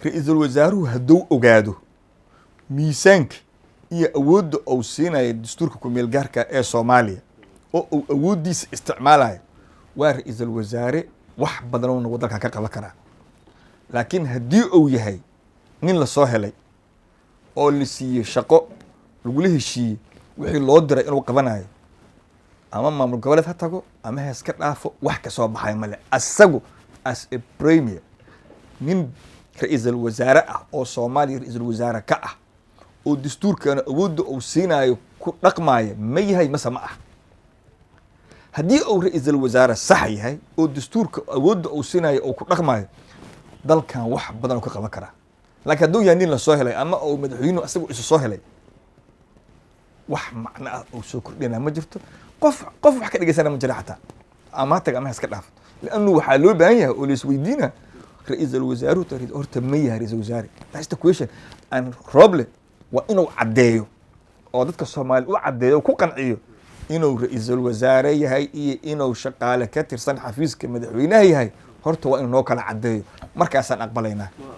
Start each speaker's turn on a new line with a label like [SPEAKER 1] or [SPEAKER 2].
[SPEAKER 1] Ra-iisul wasaaruhu hadduu ogaado miisaanka iyo awoodda uu siinayo dastuurka kumeel gaarka ee Soomaaliya oo uu awooddiisa isticmaalayo, waa ra-iisul wasaare wax badan oo nagu dalkan ka qaban karaa. Laakiin haddii uu yahay nin lasoo helay oo la siiyey shaqo, lagula heshiiyey wixii loo diray inuu qabanayo, ama maamul goboleed ha tago ama hees ka dhaafo, wax kasoo baxay male. Asagu as a premier, nin ra-iisul wasaare ah oo Soomaaliya ra-iisul wasaare ka ah oo dastuurkana awoodda uu siinayo ku dhaqmaayo ma yahay mase ma ah? Haddii uu ra-iisul wasaare sax yahay oo dastuurka awoodda uu siinayo uu ku dhaqmaayo, dalkan wax badan uu ka qaban karaa. Laakiin hadduu yahay nin lasoo helay ama uu madaxweynuhu asagu isu soo helay, wax macno ah uu soo kordhina ma jirto. Qof wax ka dhegeysana ma jira xataa, ama ha taga ama ha iska dhaafo. Liannu waxaa loo baahan yahay oo la isweydiina, ra-iisul wasaaruhu horta ma yahay ra-iisul wasaare? That's the question. And Roble waa inuu caddeeyo oo dadka Soomaali u caddeeyo oo ku qanciyo inuu ra-iisul wasaare yahay iyo inuu shaqaale ka tirsan xafiiska madaxweynaha yahay. Horta waa inuu noo kala caddeeyo, markaasaan aqbalaynaa.